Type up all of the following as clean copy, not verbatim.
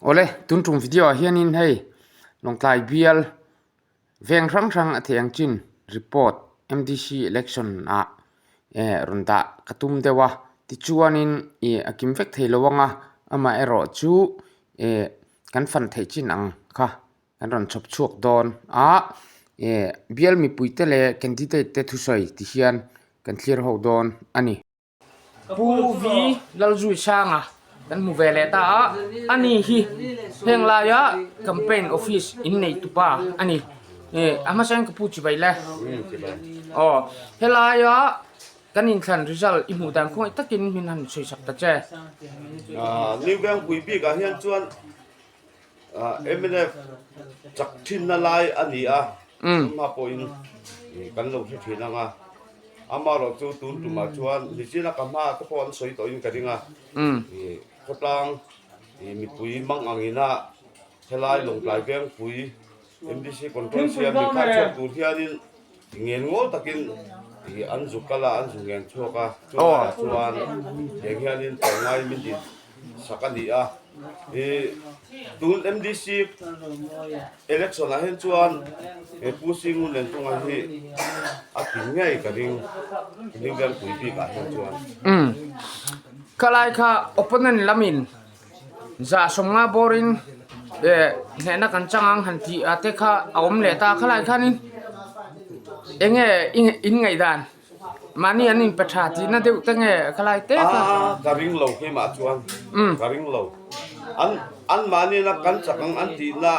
Awle, tun tum video ah hianin hei Lawngtlai bial veng hrang hrang a theih ang chin report MDC election ah eh rawn dah ka tum deuh a tichuanin ih a kim vek thei lo ang a amaherawh chu eh kan fan theih chin ang kha kan rawn chhawp chhuak dawn a eh bial mipui te leh candidate te thusawi ti hian kan thlir ho dawn a ni. Pu V Lalzuisanga kan hmu ve leh ta a, ani hi heng laia campaign office in nei tupa a ni. Eh a hmasa in ka pu chibai le. Aw helaia kan inthlan result i hmuh dan khawngaih takin min han sawi sak ta che. New Vengpui bikah hian chuan Mnf chak thinna lai a ni a, tunhma pawhin kan lo hre thin ang a, amaherawh chu tun tumah chuan Nichina ka hma te pawh an sawi tawhin ka ring a, khawtlang mipui mang angina helai Lawngtlai Vengpui MDC control siam inkhai chhuak tur hianin ngen ngawl takin an zu kal a, an zu ngen chhuak a, chulaiah chuan heng hianin tlawmngai min din sak a ni a, ih tun MDC election ah hian chuan he Pu Singun Lentunga hi a tling ngei ka ring New Vengpui bik ah hian chuan. Umm khalai kha opponent lamin za sawmnga bawrin eh hnehna kan chang ang han tih ah te kha a awm leh ta khalai khanin eng nge in ngaihdan. Mahni an inpe tha tihna deuh te nge khalai te kha? Aa ka ring lo keimah chuan ka ring lo. An an mahni na kan chak ang an tihna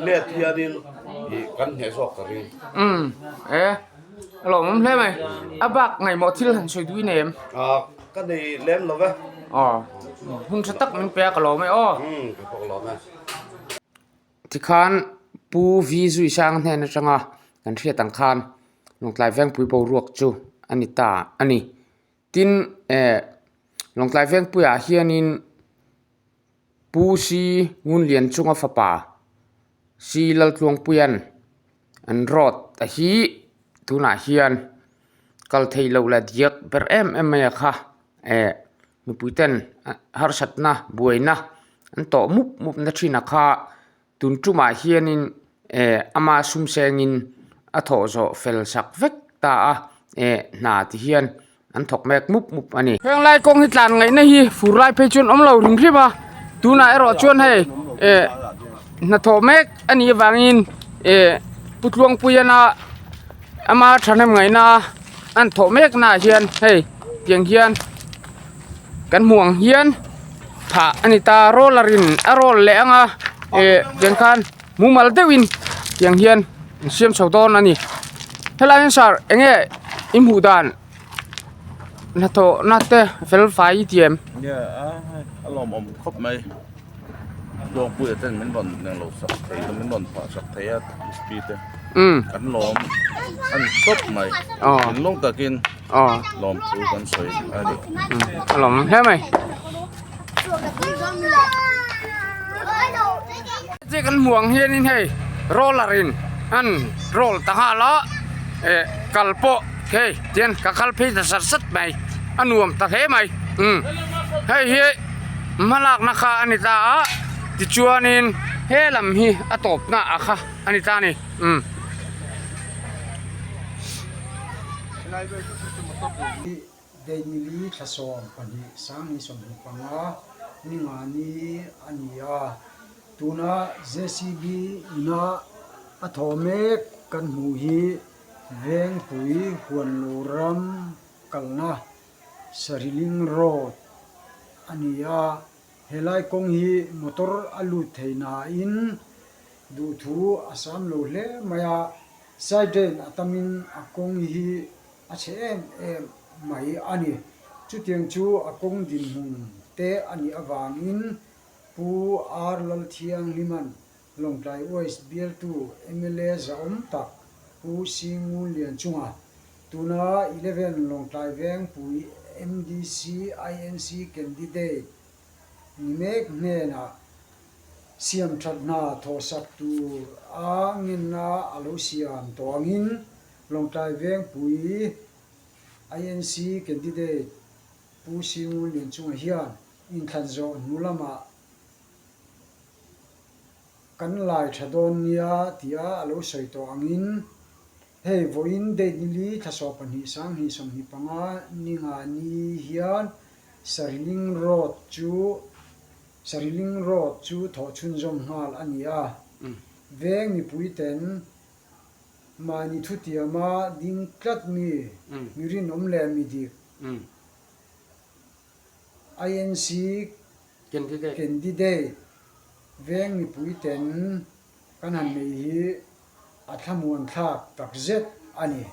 let hianin ih kan hneh zawk ka ring. Umm e a lawmawm hle mai. A bak ngaihmawh thil han sawi duh i nei em? Aa ka nei lem lo ve. Aw hun tha tak min pe a ka lawm e aw. Umm ka pawh lawm e. Tikhan Pu Vi Zuisang hnen atanga kan hriat ang khan Lawngtlai Vengpui boruak chu a ni ta a ni. Tin eh Lawngtlai Vengpuiah hianin Pu Si Ngunlian chunga fapa Si Laltluangpuia'n an rawt a hi tunah hian kal theih loh leh diak ber em em mai a kha eh mipui ten harsatna buaina an tawh mup mup na thin a kha tun tumah hianin eh ama sum sengin a thawh zawh fel sak vek ta a eh hna ti hian an thawk mek mup mup a ni. Heng lai kawng hi tlan ngaihna hi fur lai phei chuan awm lo hrim hrim a tunah erawh chuan hei eh hnathawh mek a nih avangin eh Pu Tluangpuiana ama thahnem ngaihna an thawh mek naah hian hei tiang hian kan hmuh ang hian phah a ni ta roller in a roll leh ang a eh tiang khan mumal deuhin tiang hian an siam chho dawn a ni helai hian sir eng nge i hmuh dan hnathawhna te fel fai i ti em? A lawmawm khawp mai. Tluangpuia ten min rawn englo sak thei min rawn phah sak thei a sp te kan lawm a ni tawp mai thinlung takin lawmthu kan sawi a ni. A lawm hle mai. Heti kan hmuh ang hianin hei roller in an roll ta nghal a eh kal pawh hei tian ka kal phei ta sat sat mai a nuam ta hle mai umm hei hi hmalakna kha a ni ta a tichuanin he lam hi a tawpna a kha a ni ta a ni umm. Dainili thlasawm 2 2025 ni nga ni a ni a, tuna JCB ina a thaw mek kan hmuh hi Vengpui Huanlo ram kalna Sariling Road a ni a, helai kawng hi motor a lut thei nain duhthu a sam lo hle mai a, side drain a tamin a kawng hi A chhe em em mai a ni. Chutiang chu a kawng dinhmun te a nih avangin Pu R Lalthianghliman Lawngtlai West bialtu mla zahawm tak Pu Singun Lianchunga, tuna Eleven Lawngtlai Vengpui MDC INC candidate ni mek hnenah siamthat hna thawhsak tur a ngenna a lo siam tawh angin Lawngtlai Vengpui INC candidate Pu Singun Lianchunga hian inthlan zawh hnu lamah kan lai tha dawn nia tia a lo sawi tawh angin hei vawiin date nili thlasawh pahnih sanghnih 25 ninga ni hian Sariling Road chu Sariling Road chu thawh chhunzawm nghal a ni a. Veng mipui ten mahni thutiama ding tlat mi, mi rinawm leh mi dik, INC candidate veng mipui ten kan han nei hi a thlamuan thlak tak zet a ni.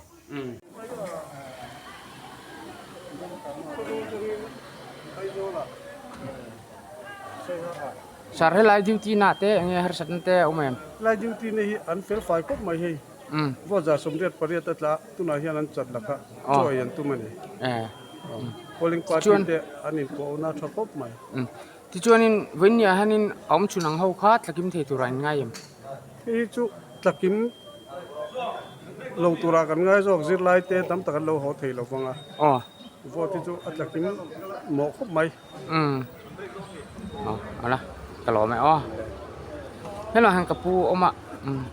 Sir helai duty na te enge harsatna te a awm em? Helai duty na hi an fel fai khawp mai hei. Vote 88 a tla tunah hian an chat lakah chaw ei an tum a ni. Polling party te an inpawhna tha khawp mai. Tichuanin vawiinniah hianin a awm chhun ang ho kha tlakim thei turah in ngai em? Hei hi chu tlakim lo turah kan ngai zawk zirlai te tam tak an lo haw thei lo vang a. Vote hi chu a tlakim mawh khawp mai. Umm aw ala ka lawm e aw hello han ka pu awm a umm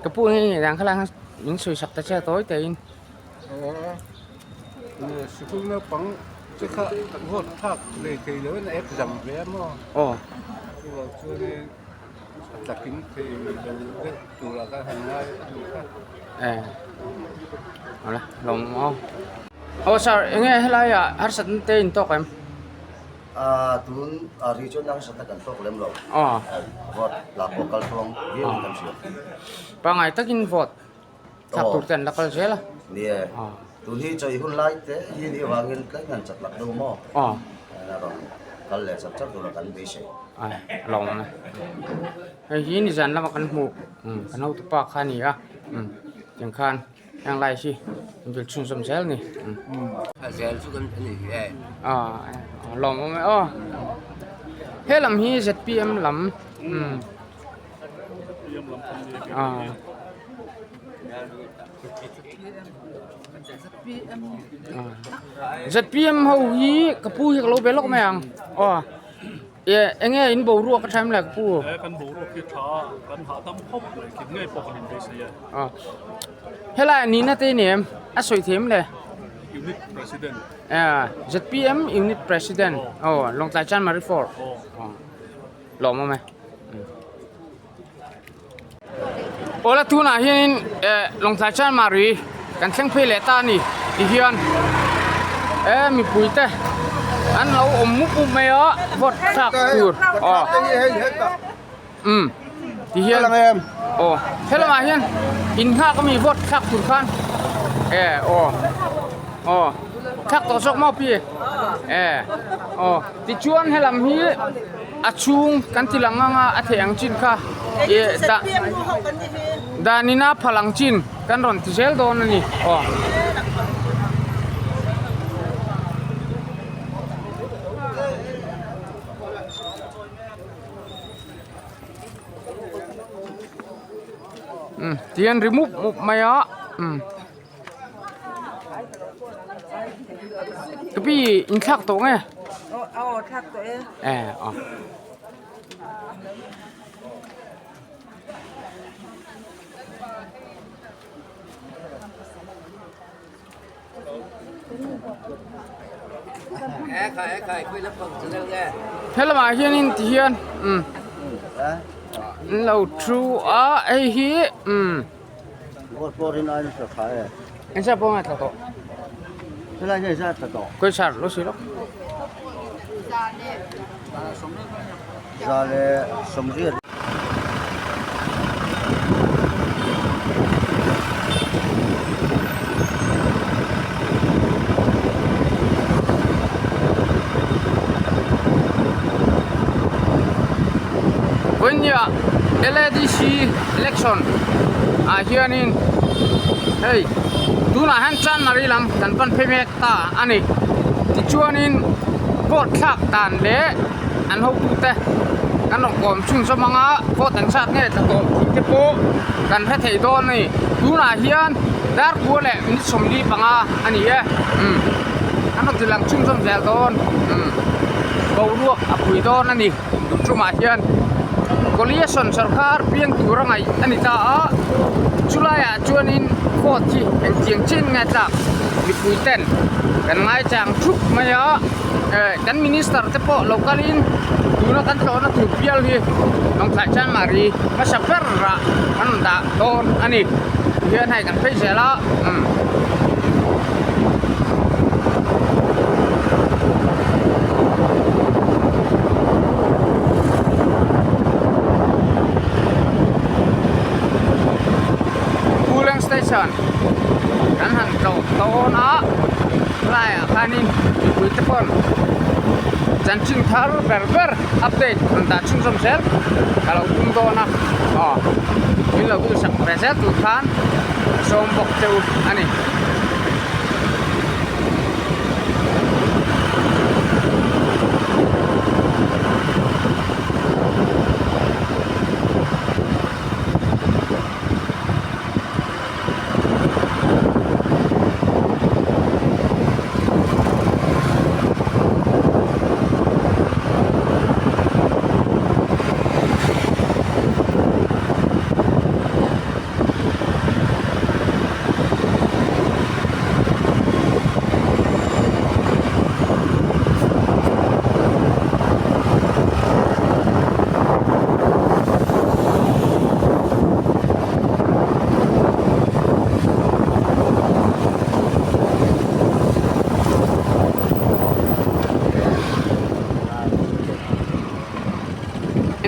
ka pu nge nge dang khalai khan min sawi sak ta che tawi te in sikul naupang te kha vote thlak lei thei lo in a exam ve a maw aw chuvang chuanin a tlakin thei lo deuh turah khan han ngai a nih kha e ala lawm aw. Aw sir, enge helai ah harsatna te in tawk em? Aaa tun ah rih chuan harsatna kan tawk lem lo. Aw. Vote la pawh kal tluang viau in kan hria. Pangai takin vote thlak tur te an la kal zel a. Ni e. Tun hi chawi hun lai te hi nih avangin tlem an chat lak deuh maw? Aw. A rawn kal leh chat chat tura kan beisei. Ai a lo awm e. Hei hi nizan lama kan hmuh kan hotupa kha a ni a tiang khan. Heng lai hi an vil chhunzawm zel a ni. A zel chu kan ani e. A lawmawm e aw. He lam hi ZPM lam umm a. ZPM ho hi ka pu hi ka lo be lawk mai ang aw. Ih eng nge in boruak a tha em le ka pu? He kan boruak hi tha a, kan hahdam khawp mai khin ngei pawh kan inbeisei e. Aw helai ah nihna te i nei em? A sawi thei em le? Unit President. Ah ZPM Unit President aw Lawngtlai Chanmari Four aw lawmawm e. Awla tunah hianin eh Lawngtlai Chanmari kan thleng phei leh ta a ni tihian eh mipui te an lo awm mup mup mai a vote thlak tur aw umm tihian aw helamah hian in nghak ami vote thlak tur khan eh aw aw thlak tawh zawk maw pi eh aw tichuan helam hi. A chhung kan ti lang ang a, a theih ang chin kha ih dah danin a phal ang chin kan rawn ti zel dawn a ni aw. Umm tihian ri mup mup mai a umm. Ka pi in thlak tawh nge? Aw thlak tawh e. Eh aw. He lamah hianin tihian umm an lo thu a hei hi umm. Engzat pawh a tla tawh. Kawisa lo si lawk. Vawinia LADC election ah hianin hei tunah hian Chanmari lam kan pan phei mek ta a ni tichuanin vote thlak dan leh an hotute kan rawn kawm chhunzawm ang a vote an zat nge tla tawh tih te pawh kan hre thei dawn a ni tunah hian dar kua leh minute 45 a ni e umm an rawn ti lang chhunzawm zel dawn umm boruak a pui dawn a ni. Tumah hian. Coalition sorkar piang tur a ngaih a ni ta a, chulaiah chuanin vote hi engtiang chin nge tlak mipui ten kan ngaichang thup mai a, eh kan minister te pawh lo kalin tuna kan tlawhna tur bial hi Lawngtlai Chanmari hmasa ber ah an rawn dah dawn a ni tihian hei kan phei zel a umm. Puleng station kan han tlawh dawn a helaiah khanin mipui te pawn chanchin thar ber ber update rawn dah chhunzawm zel ka lo tum dawn a aw min lo duhsak ve zel tur khan ka sawm bawk che u a ni.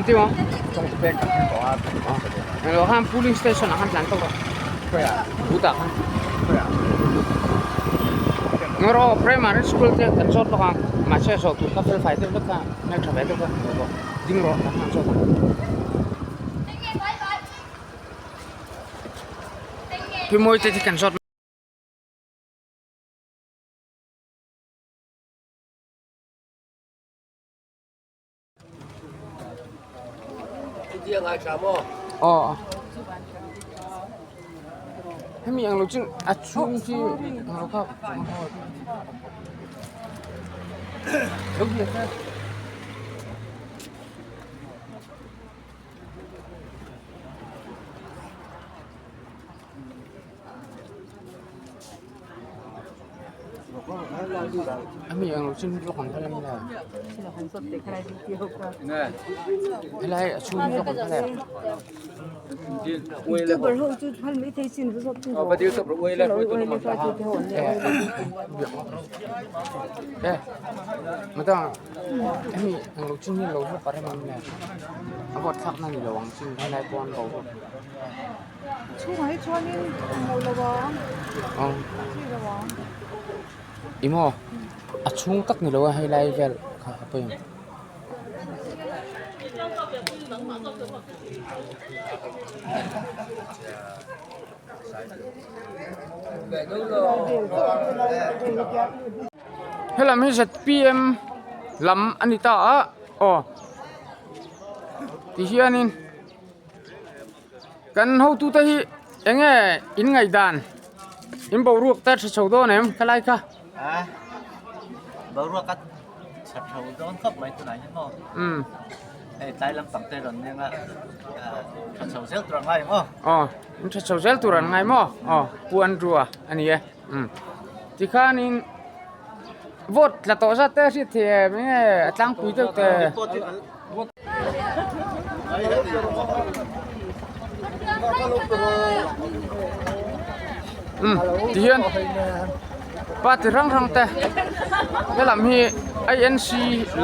Engtin maw? Englo khan police station ah khan tlan tawk rawh Utah khan Ngawr primary school te kan zawt bawk a mahse zawh tur kha fel fai deuh vek kha hmeltha ve deuh kha ding rawh kan han zawt ang. Pi Mawi te khi kan zawt. Aw hemi ang lo chu a chhung hi ang lo kha Ami ang lo chin blok ang khalam la. Helai a chhung blok ang khalam. Eh, matang ami ang lo chin hi lo blok a rem ang le. A vawt thlak na ni lo ang chin helai pawn bo. Chhungah hi chuanin hmuh lo ang chi lo ang. I maw a chhung tak ni lo a helai vel kha a pawimawh. Helam hi zpm lam a ni ta a aw tihianin. Kan hotute hi eng nge in ngaihdan in boruak te tha chho dawn em khalai kha a boruak a tha chho dawn khawp mai tunah hian maw umm hei tlai lampang te rawn eng a tha chho zel tur an ngai maw aw in tha chho zel tur an ngai maw aw pu Andrew a ani e umm tikhanin vote tla tawh zat te hriat theih em eng nge a tlangpui deuh te. Umm tihian party hrang hrang te helam hi I N C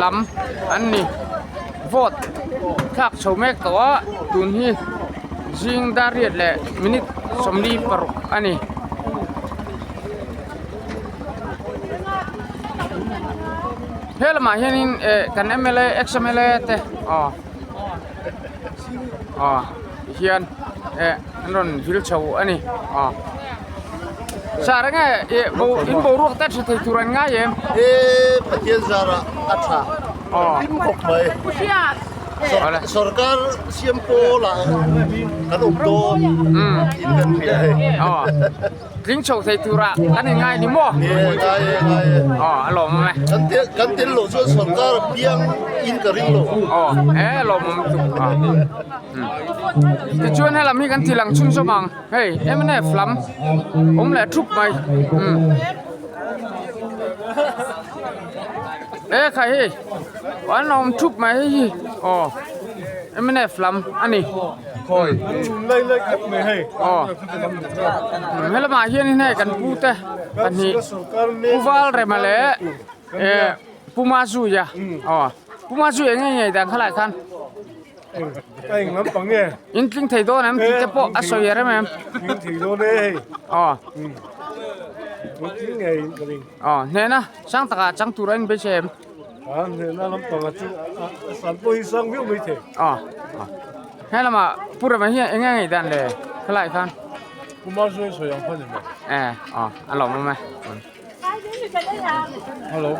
lam an ni vote thlak chho mek tawh a tun hi zing dar riat leh minute 46 a ni. He lamah hianin eh kan mla ex mla te aw aw hian eh an rawn vil chho a ni aw sir enge ih bo in boruak te tha thei tur an ngai em e Pathian zarah a tha aw hlim khawp mai. Sorkar siam pawlah kan awm dawn in kan hria hei. Tling chho thei turah kan in ngai ni maw? Nge ngai e ngai e. Aw a lawmawm e. Kan tel kan tel loh chuan sorkar a piang in ka ring lo. Aw e a lawmawm lutuk a. Tichuan helam hi kan ti lang chhunzawm ang hei mnf lam awm leh thup mai umm e khai hei an awm thup mai hei hi aw mnf lam a ni. Aw helamah hianin hei kan pu te pahnih Pu Valrema leh eh Pu Mazuia aw Pu Mazuia nge ngei dan khalai khan. A eng lampang nge? In tling thei dawn em tih te pawh a sawi rem em? Tling thei dawn e hei. Aw. Kan tling ngei in ka ring. Aw, hnehna sang takah chang tur a inbeisei em? A hnehna lampangah chu a san pawh hi sang viau mai thei. Aw. He lamah Pu Rema hian eng nge ngaih dan le khalai khan? Pu Marzuai sawi ang kha ni maw? E, aw, a lawmawm e. Hello.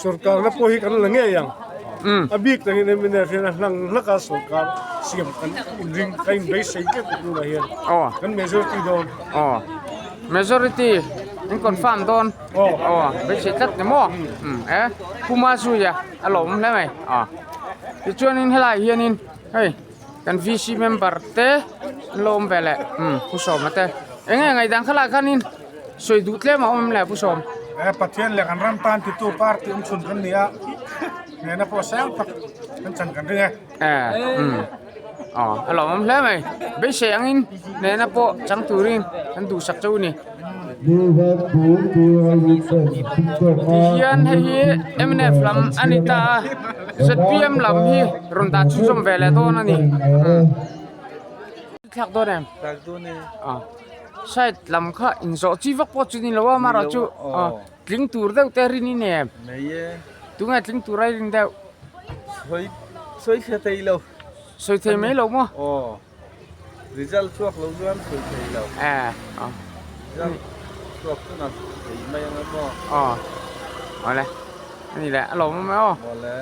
Sorkarna pawh hi kan la ngei ang. A bik takin mnf hian a hlang hlak a sorkar siam kan inring ka inbeisei tep a tunah hian kan majority dawn. Aw majority in confirm dawn. Aw beisei tlat ni maw? E Pu Mazuia a lawm hle mai. Aw tichuanin helaiah hianin hei kan VC member te an lo awm ve leh Pu Sawma te. Eng nge ngaihdan khalaiah khanin Sawi duh tlem a awm em le Pu Sawm? He Pathian leh kan ram tan titu party awm chhun kan ni a, hnehna pawh sang tak kan chan kan ring e. E, umm. Aw, a lawmawm hle mai. Beisei angin hnehna pawh chang turin kan duhsak chauh a ni. Tihian hei hi mnf lam a ni ta a, zpm lam hi rawn dah chhunzawm ve leh dawn a ni. Umm. Thlak dawn em? Thlak dawn e. Aw. Side lam kha inzawh chi vak pawh chu ni lo a amaherawh chu tling tur deuh te rin i nei em? Nei e. Tunge tling tur a i rin deuh? Sawi sawi thei thei lo. Sawi thei mai lo maw? Aw. Result chhuak lo chuan sawi thei lo. E. Aw. Result chhuak chuna sawi thei mai ang em aw? Aw. Awle. Ani le a lawm awm e aw. Awle.